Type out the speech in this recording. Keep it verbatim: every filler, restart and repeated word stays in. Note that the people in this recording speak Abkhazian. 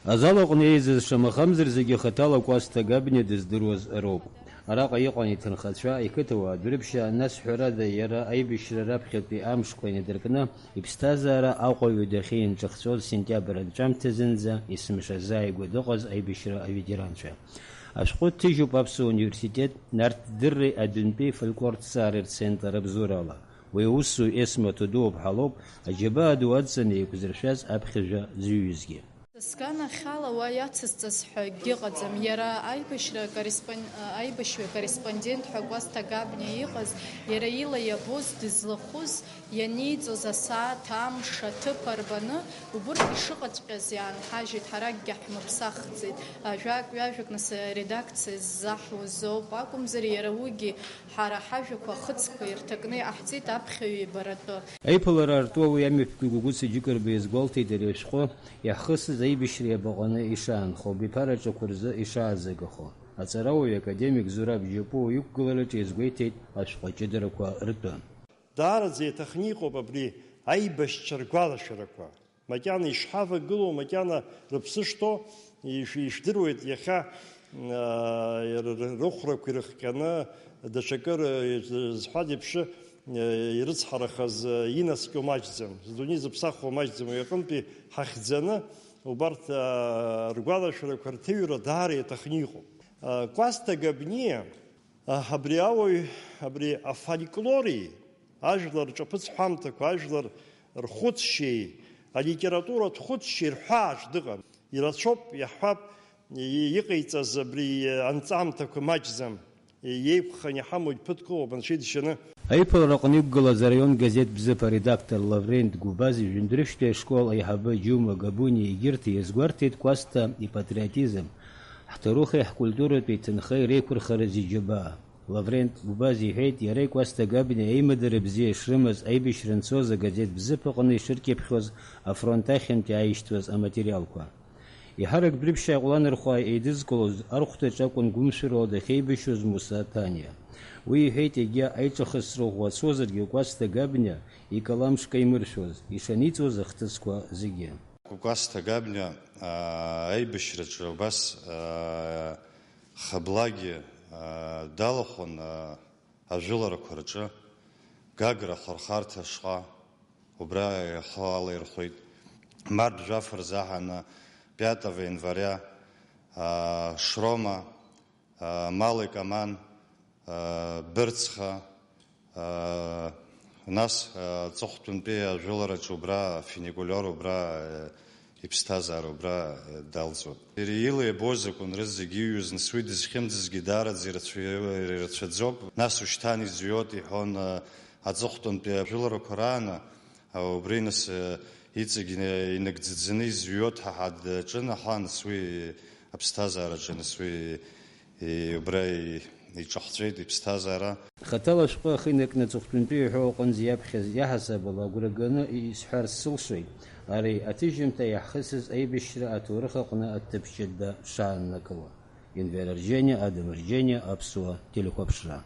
Азал аҟны еизаз, шамахамзар, зегьы хаҭала Кәасҭа Габниа дыздыруаз роуп. Араҟа иҟан иҭынхацәа, иқыҭауаа дәрыԥшьаа, нас, ҳәарада, иара аибашьра раԥхьатәи амшқәа инадыркны, иԥсҭазаара Аҟәаҩы дахьианҿыхҵәоз сентиабр анҵәамҭазынӡа есымша зааигәа дыҟаз аибашьра аветеранцәа. Ашәҟәы ҭыжьуп Аԥсуа университет Нарҭдырреи адәынтәи фольклорҭҵаареи рцентр абзурала. Уи аусзуҩ Есма Ҭудуаԥҳа лоуп аџьабаа ду адҵаны еиқәзыршәаз аԥхьажәа зҩызгьы. Сганахьала уа иацысҵаз ҳәа акгьы ыҟаӡам. Иара аибашьра акорреспон-, аибашьҩы акорреспондент ҳәа Кәасҭа Габниа иҟаз, иара ила иабоз, дызлахәыз, ианиҵоз асааҭ, амш, аҭыԥ арбаны, убурҭ ишыҟаҵәҟьаз иаанҳажьит, ҳара акгьы ҳмыԥсахӡеит. Ажәак-ҩажәак нас аредакциа ззаҳуаз ауп акәымзар, иара уигьы ҳара ҳажәақәа ахыцқәа ирҭакны иҟаҳҵеит аԥхьаҩ ибаратәы. Аиԥылара артуа уи амҩаԥгаҩ Гәыгәыца Џьыкырба иазгәалҭеит ари ашәҟәы иаҳхысыз аибашьреи абаҟаны ишаанхо, абиԥараҿақәа рзы ишаазыгахо. Аҵарауаҩ академик Зураб Џьапуа иқәгылараҿы иазгәеиҭеит ашәҟәы аҷыдарақәа ртәы. Даараӡа иаҭахны иҟоуп абри аибашьцәа ргәалашәарақәа. Макьана ишҳавагылоу, макьана рыԥсы шҭоу, иш-, ишәдыруеит иахьа, аа, р-, р-, рыхәрақәа ирыхҟьаны, даҽакы р-, зҳәаз еиԥш, э, ирыцҳарахаз, э, инаскьо маҷӡам, здунеи зыԥсахуа маҷӡам, уи аҟынтәи ҳахьӡаны, убарҭ, аа, ргәалашәарақәа рҭыҩра даара иаҭахны иҟоуп. Э, Кәасҭа Габниа, Абри ауаҩ, абри афольклори, ажәлар рҿаԥыц ҳәамҭақәа, ажәлар рхәыцшьеи алитературатә хәыцшьеи рҳәааҿ дыҟан. Ирацәоуп, иаҳҳәап, и-, иҟаиҵаз абри анҵамҭақәа маҷӡам, иеиқәханы иҳамоугь ԥыҭк ыҟоуп, анцәа иџьшьаны. Аиԥылара аҟны иқәгылаз араион газеҭ Бзыԥ аредактор Лаврент Гәбаз ижәындәрышәтәи ашкол аиҳабы Џьума Габуниа егьырҭ иазгәарҭеит Кәасҭа ипатриотизм, ҳҭоурыхи ҳкультуратәи ҭынхеи реиқәырхара зегьы џьабаа. Лаврент Гәбаз иҳәеит, иареи Кәасҭа Габниа аимадара бзиа шрымаз аибашьра анцоз агазеҭ Бзыԥ аҟны ишыркьыԥхьуаз афронт ахьынтәи ааишьҭуаз аматериалқәа. Еиҳарак Дәрыԥшьаа Ҟәланырхәаа еидызкылоз архәҭаҿ акәын гәымшәырала дахьеибашьуаз Муса Ҭаниа. Уи иҳәеит, егьа аиҿахысра ӷәӷәа ацозаргьы Кәасҭа Габниа икалам шкаимыршәоз, ишаниҵуаз ахҭысқәа зегьы. Кәасҭа Габниа, аа, аибашьраҿы убас, аа, хаблагьы, аа, далахәын, аа, ажәыларақәа рҿы, Гагра ахырхарҭа ашҟа, убра ихы алаирхәеит. Мартә жәаф рзаҳаны, пятого января, аа, Шрома, аа, Малик Аман, аа, Бырцха, аа, нас, аа, аҵыхәтәантәи ажәылараҿы убра, афуникулиор убра, аа, иԥсҭазаара убра, аа, далҵуеит. Иара ила иабоз акәын рызегь иҩыз, нас уи дызхьымӡазгьы даараӡа ирацәа-, ирацәаӡоуп. Нас ушьҭан изҩуеит, иҳәон, аа, аҵыхәтәантәи ажәыларақәа рааны, аа, убри нас, аа, иҵегь ина-, инагӡаӡаны изҩуеит ҳәа ҳадаҿын, аха нас уи аԥсҭазаараҿы, нас уи и-, убра и-, иҿахҵәеит иԥсҭазаара. Хаҭала ашәҟәы ахы инаркны аҵыхәтәантәи иҳәоу аҟынӡа иаԥхьаз иаҳасабала агәра ганы исҳәарц сылшоит, ари аҭыжьымҭа иаҳхысыз аибашьра аҭоурых аҟны аҭыԥ ҷыда шааннакыло. Енвер Арџьениа, Адам Арџьениа, Аԥсуа телехәаԥшра.